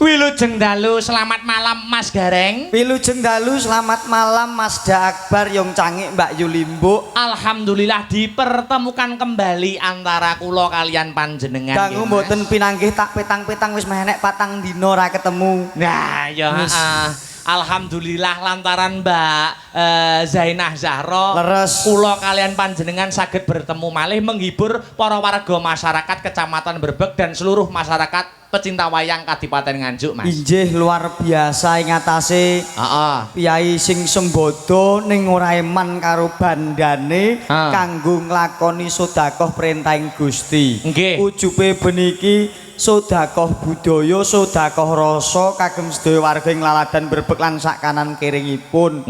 Wilujeng dalu, selamat malam, Mas Gareng. Wilujeng dalu, selamat malam, Mas Da Akbar, Yong Cangik, Mbak Yulimbo. Alhamdulillah dipertemukan kembali antara kula kalian panjenengan. Dangu nggih, Mas. Mboten pinanggih tak petang-petang, wis menek 4 dina ora ketemu. Nah, ya Wis. heeh. Alhamdulillah lantaran Mbak Zainah Zahra Leres. Kula kalian panjenengan saged bertemu malih menghibur para warga masyarakat Kecamatan Berbek dan seluruh masyarakat pecinta wayang Kadipaten Nganjuk, Mas. Injih, luar biasa ing atase piyai sing sembodo ning ora eman karo bandane kanggo nglakoni sedekah perintahing Gusti. Ujube beniki sedekah budaya, sedekah rasa kagem sedaya warga ing Laladan Berbek lan sak kanan kiringipun.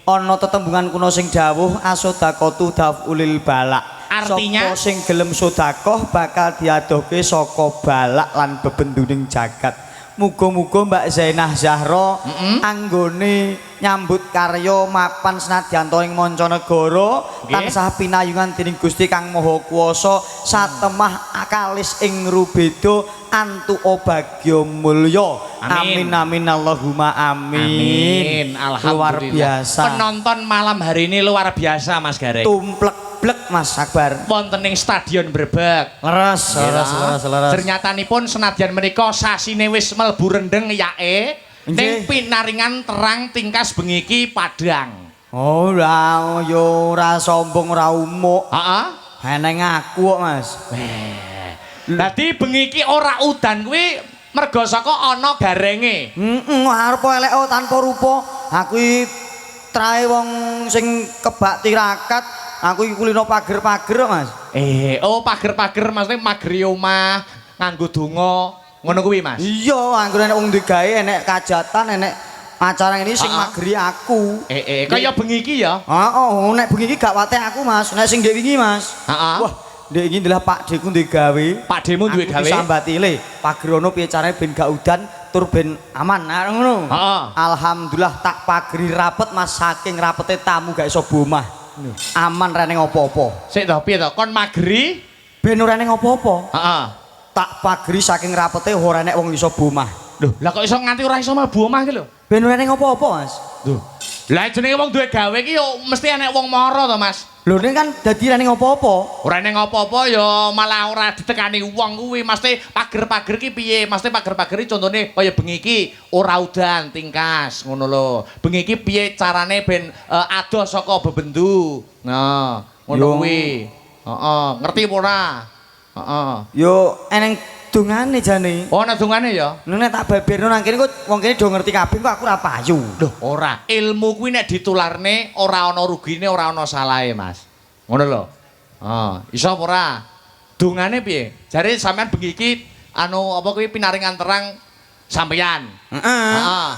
Ana tetembungan kuno sing dawuh asedaqatu dafulil balak. Artinya? Sapa sing gelem sedekah bakal diadohke saka balak lan bebenduning jagat. Muga-muga Mbak Zainah Zahra anggone nyambut karya mapan senadyan to ing mancanegara tansah pinayungan dening Gusti Kang Maha Kuwasa, satemah akalis ing rubeda antuka bagya mulya. Amin. Amin amin Allahumma amin. Amin. Alhamdulillah. Luar biasa. Penonton malam hari ini luar biasa, Mas Gareng. Tumplek blek, Mas Akbar. Wonten ing Stadion Brebek. Leres, leres, leres, leres. Ternyatanipun senadyan menika sasine wis mlebu rendeng yake ning pinaringan terang tingkas bengi iki padhang. Oh, lah yo ora sombong, ora umuk. Heeh. Eneng aku kok, Mas. Dadi bengi iki ora udan kuwi merga saka ana garenge. Heeh, arep elek tanpa rupa. Aku iki trae wong sing kebak tirakat, aku iki kulino pager-pager kok, Mas. Oh, pager-pager maksudnya mageri omah nganggo donga ngono kuwi, Mas. Iya, anggere enek wong digawe, enek kajatan, enek acara ini sing mageri aku. Eh, kaya bengi iki ya. Heeh, nek bengi iki gak wate aku, Mas. Nek sing ndek wingi, Mas. Wah, ndek iki ndelah Pakdheku duwe gawe. Pakdhemu duwe Aku gawe. Disambati, "Le, pagerono piye carane ben gak udan tur ben aman." Nah, ngono. Alhamdulillah tak pageri rapet, Mas, saking rapete tamu gak iso bomah. Aman, ra eneng apa-apa. Sik to, piye to? Kon mageri? Ben ora eneng apa-apa. Tak pageri saking rapete ora enek wong iso bomah. Lho, lah kok iso nganti ora iso mlebu omah iki lho? Ben ora eneng apa-apa, Mas. Lho. Lah jenenge wong duwe gawe iki yo mesti enek wong mara to, Mas. Lho, ning kan dadi ra eneng apa-apa. Ora eneng apa-apa ya malah ora ditekani wong kuwi. Mesti pager-pager ki piye? Mesti pager-pager iki contone kaya bengi iki ora udan tingkas ngono lho. Bengi iki piye carane ben adoh saka bebendu. Nah, ngono Yo. kuwi. Heeh, ngerti apa ora? Heeh. Yo eneng dongane jane. Oh, ana dongane ya? Nek tak baberno nang kene kok wong kene do ngerti kabeh kok aku ora payu. Loh, ora. Ilmu kuwi nek ditularne ora ana rugine, ora ana salahe, Mas. Ngono lho. Heeh, iso apa ora? Dongane piye? Jare sampean bengi iki anu apa kuwi pinaringan terang sampeyan. Heeh. Heeh.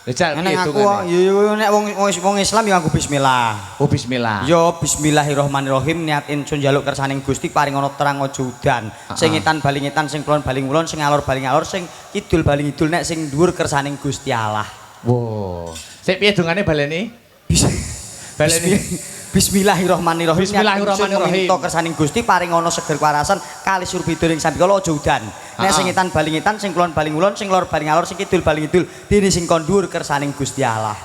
Jajal Nek piye aku dongane? yo yo nek wong wong wong Islam yo aku bismillah. Oh, bismillah. Yo bismillahirrahmanirrahim, niat ingsun njaluk kersaning Gusti paring ana terang aja udan. Sing ngetan bali ngetan, sing kulon bali ngulon, sing ngalor bali ngalor, sing kidul bali ngidul, nek sing dhuwur kersaning Gusti Allah. Wow. Sik, piye dongane, baleni? Baleni. Bismillahirrahmanirrahim. Bismillahirrahmanirrahim. Minta kersaning Gusti paring ana seger kewarasan kali surbida ing sambikala aja udan. Nek sing ngetan bali ngetan, sing kulon bali ngulon, sing lor bali ngalor, sing kidul bali ngidul, dene sing kon dhuwur kersaning Gusti Allah.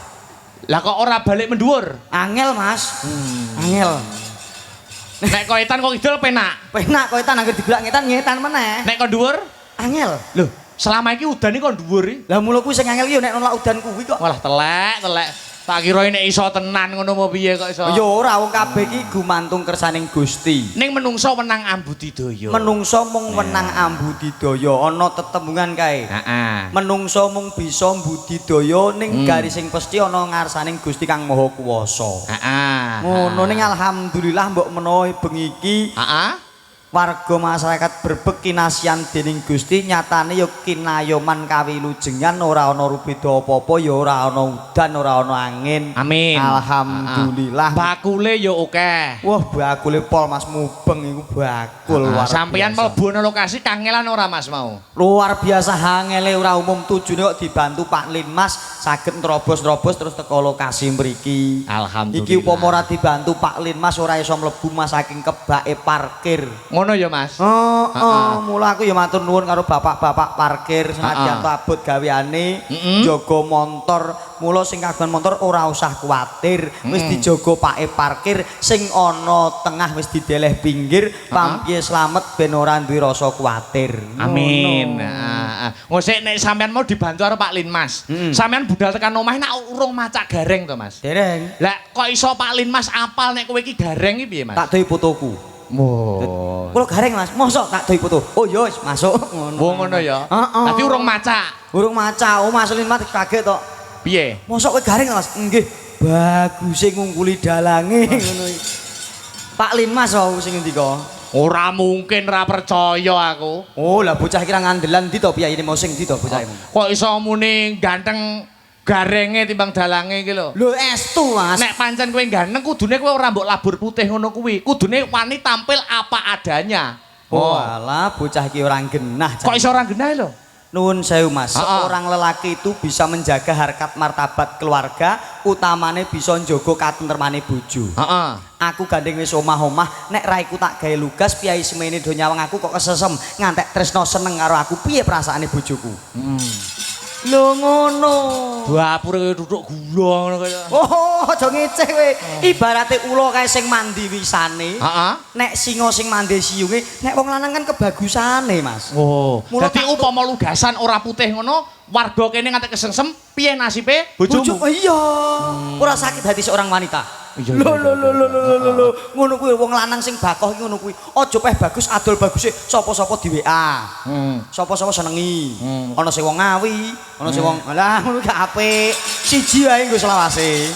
Lah kok ora balik mendhuwur? Angel, Mas. Angel. Nek kok etan kok kidul penak. Penak kok etan, anggere digelak ngetan ngetan meneh. Nek kok dhuwur? Angel. Loh, selama iki udan iki kok dhuwur iki? Lah mula kuwi sing angel ki yo nek nolak udan kuwi kok. Walah, telek, telek. Tak kira nek iso tenan ngono mau piye kok iso. Ya ora, wong kabeh iki gumantung kersaning Gusti. Ning menungso wenang ambudidaya. Menungso mung wenang ambudidaya, ana tetembungan kae. Menungso mung bisa mbudidaya ning garising pesthi ana ngarsaning Gusti Kang Maha Kuwasa. Ngono, ning alhamdulillah mbok menawa bengi iki warga masyarakat Berbek kinasihan dening Gusti, nyatane ya kinayoman kawilujengan, ora ana rubeda apa-apa, ya ora ana udan, ora ana angin. Amin. Alhamdulillah. Bakule ya akeh. Wah, bakule pol, Mas, mubeng iku bakul luar Sampeyan biasa. Mlebu ana lokasi kangelan ora, Mas, mau? Luar biasa hangele ora umum, tujune kok dibantu Pak Linmas. Saged nrobos-nrobos terus teko lokasi mriki. Alhamdulillah. Iki upama ora dibantu Pak Linmas ora iso mlebu Mas saking kebake parkir. Ngono ya, Mas? Oh, oh, mula aku ya matur nuwun karo bapak-bapak parkir senajan abot gaweane, jaga montor. Mula sing kagungan montor ora usah kuwatir, wis dijaga pake parkir, sing ana tengah wis dideleh pinggir, pampiye slamet ben ora duwe rasa kuwatir. Amin. Heeh. Ngosek nek sampean mau dibantu karo Pak Linmas. Sampean budal tekan omah nak urung macak gareng to, Mas? Dereng. Lah kok iso Pak Linmas apal nek kowe iki gareng iki piye, Mas? Tak dohi fotoku. Wo. Kula gareng, Mas. Mosok tak dohi foto. Oh iya wis masuk ngono. Wo ngono ya. Heeh. Dadi urung macak. Urung macak. Oh Mas Linmas kaget tok. Piye? Mosok kowe gareng, Mas? Nggih. Baguse ngungkuli dalange ngono iki. Pak Linmas wau sing ngendika. Ora mungkin ra percaya aku. Oh, lah bocah kira ngandelan ndi to piyayine mau sing ndi to bocah Kok iso muni ganteng garenge timbang dalange iki lho. Lho estu, Mas. Nek pancen kowe ganteng kudune kowe ora mbok labur putih ngono kuwi. Kudune wani tampil apa adanya. Oh, alah bocah iki ora genah. Kok iso ora genah lho? Nuwun sewu, Mas. Seorang lelaki itu bisa menjaga harkat martabat keluarga, utamane bisa njaga katentremane bojo. Aku gandeng wis omah-omah, nek raiku tak gawe lugas, piyai semene do nyawang aku kok kesesem, ngantek tresno seneng karo aku, piye perasaane bojoku? Lho ngono. Dapure duduk gula ngono kaya. Oh, aja ngeceh kowe. Ibarate ula kae sing mandi wisane. Heeh. Nek singa sing mandi siyunge, nek wong lanang kan kebagusane, Mas. Oh. Dadi upama lugasan ora putih ngono, warga kene nganti kesengsem, piye nasibe bojomu? Bojo iya. Ora sakit hati seorang wanita. Iya. Lho lho lho lho lho lho. Ngono kuwi wong lanang sing bakoh iki ngono kuwi. Aja peh bagus adol baguse sapa-sapa di WA. Sapa-sapa senengi. Ana sing wong Ngawi, ana sing wong lah ngono gak apik. Siji wae nggo selawase.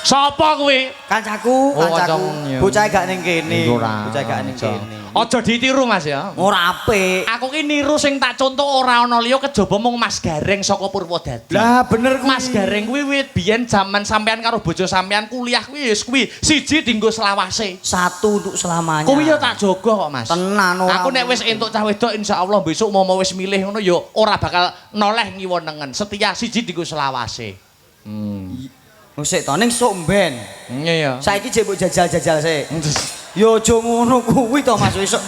Sapa kuwi? Kancaku, Oh, kancaku. kancamu. Bocah gak ning kene. Ora. Bocah gak ning kene. Aja ditiru, Mas ya. Ora apik. Aku ki niru sing tak contoh ora ana liya kejaba mung Mas Gareng saka Purwodadi. Lah bener kuwi. Mas Gareng kuwi wit biyen jaman sampean karo bojo sampean kuliah kuwi wis kuwi siji dinggo selawase. Satu untuk selamanya. Kuwi ya tak jaga kok, Mas. Tenan ora. Aku nek wis entuk cah wedok insyaallah besok mau wis milih ngono ya ora bakal noleh ngiwa nengen. Setia siji dinggo selawase. Sik to ning sok mben. Iya ya. Saiki jek mbok jajal-jajal sik. Ya aja ngono kuwi to Mas esuk.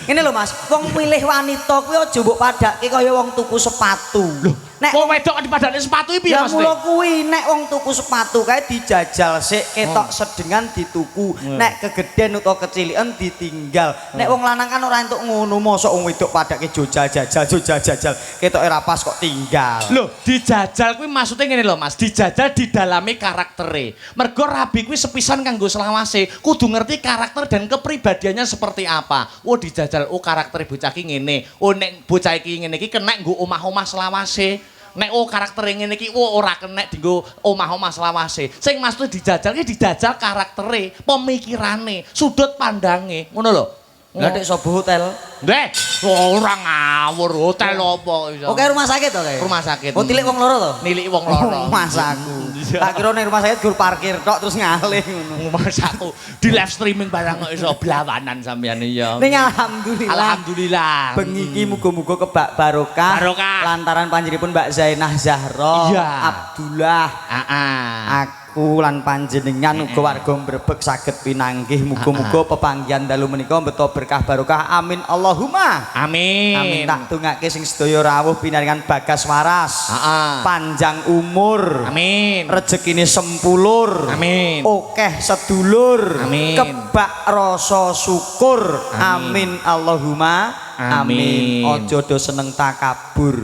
Ngene lho Mas, wong milih wanita kuwi aja mbok padhakke kaya wong tuku sepatu. Lho, nek wong wedok kok dipadakne sepatu iki piye ya Mas? mula kuwi nek wong tuku sepatu kae dijajal sik, ketok sedengan dituku, nek kegeden utawa kecilikan ditinggal. Nek wong lanang kan ora entuk ngono, mosok wong wedok padhakke jajal-jajal jajal-jajal, ketoke ra pas kok tinggal. Lho, dijajal kuwi maksudnya ngene lho Mas, dijajal didalami karaktere. Mergo rabi kuwi sepisan kanggo selawase, kudu ngerti karakter dan kepribadiannya seperti apa. Oh, dijajal, oh karakter bocah iki ngene. Oh nek bocah iki ngene iki kenek nggo omah-omah selawase. Nek oh karaktere ngene iki oh ora kenek dienggo omah-omah selawase. Sing maksud dijajal iki dijajal karaktere, pemikirane, sudut pandange, ngono lho. Lah nek sapa hotel? Ndeh, ora ngawur hotel apa iso. Oke rumah sakit to kae? Rumah sakit. Oh tilik wong loro to? Nilik wong loro. Oh, mas aku. Tak kira ning rumah sakit gur parkir tok terus ngalih ngono. Mas aku di live streaming barang kok iso blawanan sampean iya. Ning alhamdulillah. Alhamdulillah. Bengi iki muga-muga kebak barokah. Barokah. Lantaran panjenenganipun Mbak Zainah Zahra Iya. Abdullah. Heeh. Aku lan panjenengan uga warga Brebek saged pinanggih muga-muga pepanggihan dalu menika beto berkah barokah. Amin Allahumma. Amin. Amin. Tak dongake sing sedaya rawuh pinaringan bagas waras. Heeh. Panjang umur. Amin. Rezekine sempulur. Amin. Okeh sedulur. Amin. Kebak rasa syukur. Amin, Allahumma. Amin. Amin. Aja do seneng takabur.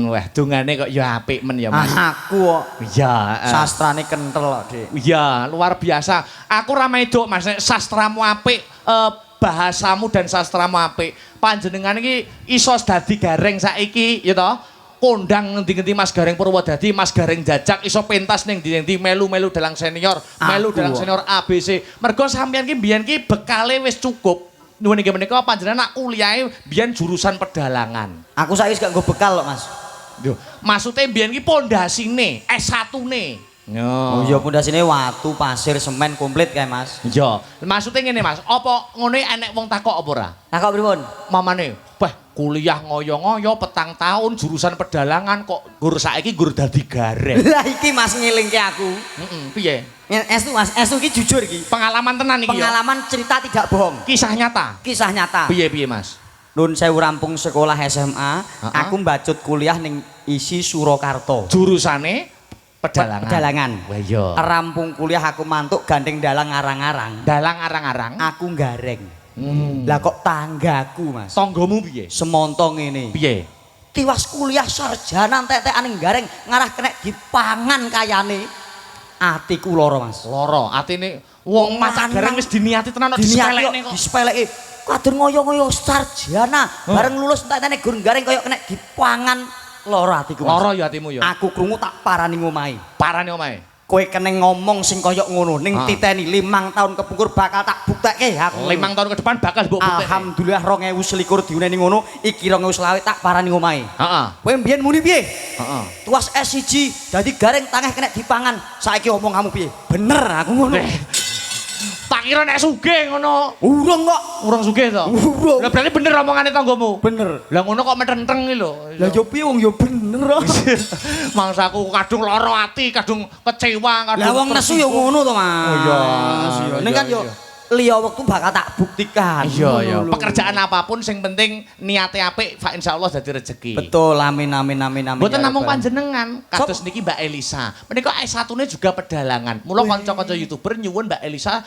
Wah dongane kok ya apik men ya Mas. Aku kok Iya, heeh. sastrane kentel kok, Dik. Iya, luar biasa. Aku ra maido Mas, nek sastramu apik, bahasamu dan sastramu apik. Panjenengan iki iso dadi gareng saiki, ya toh? Kondang ngendi-ngendi Mas Gareng Purwodadi, Mas Gareng Jajak iso pentas ning ndi-ndi melu-melu dalang senior, melu Aku dalang kok. senior ABC. Mergo sampeyan ki mbiyen ki bekale wis cukup. Nuwun inggih menika panjenengan nak kuliahe mbiyen jurusan pedalangan. Aku saiki gak nggo bekal kok, Mas. Lho, maksude mbiyen ki pondasine, S1-ne. Yo. Oh iya, pondasine watu, pasir, semen komplit kae, Mas. Iya. Maksudnya ngene, Mas, apa ngene enek wong takok apa ora? Takok pripun? Mamane, "Bah, kuliah ngoyo-ngoyo 4 tahun jurusan pedalangan kok gur saiki gur dadi gareng." Lah iki Mas ngelingke aku. Heeh, piye? Estu Mas, estu iki jujur iki. Pengalaman tenan iki ya. Pengalaman cerita tidak bohong. Kisah nyata. Kisah nyata. Piye piye, Mas? Nun sewu, rampung sekolah SMA, aku mbacut kuliah ning ISI Surakarta. Jurusane pedalangan. Pedalangan. Wah iya. Rampung kuliah aku mantuk gandeng dalang arang-arang. Dalang arang-arang. Aku gareng. Lah kok tanggaku, Mas. Tanggamu piye? Semonto ngene. Piye? Tiwas kuliah sarjana entek-entekane gareng ngarah kena dipangan kayane. Atiku lara, Mas. Lara atine wong macak gareng wis diniati tenan kok Diniati disepelekne kok. Disepeleke. Kadur ngoyo-ngoyo sarjana, bareng lulus entek-entekane gur gareng koyo kena dipangan, lara atiku, Mas. Lara ya atimu ya. Aku krungu tak parani ngomahe. Parane omahe. Kowe kena ngomong sing koyo ngono ning titeni 5 tahun kepungkur bakal tak buktekke aku. 5 tahun ke depan bakal mbok buktekke. Alhamdulillah 2021 diuneni ngono, iki 2025 tak parani omahe. Kowe mbiyen muni piye? Heeh. Tuas S1 dadi gareng tangeh kena dipangan. Saiki omong kamu piye? Bener aku ngono. Eh, tak kira nek sugih ngono. Urung kok. Urung sugih to? Urung. Lah berarti bener omongane tanggamu. Bener. Lah ngono kok metenteng iki lho. Lah yo piye, wong yo bener kok. Mangsaku kadung lara ati, kadung kecewa, kadung Lah wong nesu yo ngono to, Mas. Oh iya. Iya. Ning kan yo liya wektu bakal tak buktikan. Iya. Ngono lho. Pekerjaan apapun sing penting niate apik, fa insyaallah dadi rezeki. Betul, amin amin amin amin. Mboten ya namung Rabbal. panjenengan, kados niki Mbak Elisa. Menika S1-ne juga pedalangan. Mula kanca-kanca YouTuber nyuwun Mbak Elisa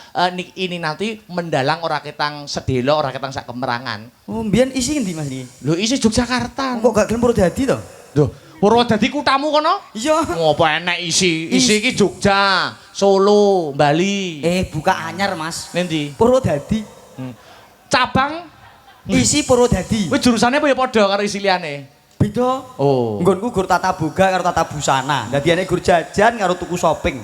ini nanti mendalang ora ketang sedelo, ora ketang sak kemerangan. Oh, mbiyen ISI endi, Mas, iki? Lho, ISI Yogyakarta. Kok gak gelem Purwodadi to? Lho, Purwodadi kutamu kono? Iya. Ngopo enek ISI? ISI iki Jogja, Solo, Bali. Eh, buka anyar, Mas. Nendi? Purwodadi. Cabang ISI Purwodadi. Kuwi jurusane apa ya padha karo ISI liyane? Beda. Oh. Nggonku gur tata boga karo tata busana. Dadi nek gur jajan karo tuku shopping.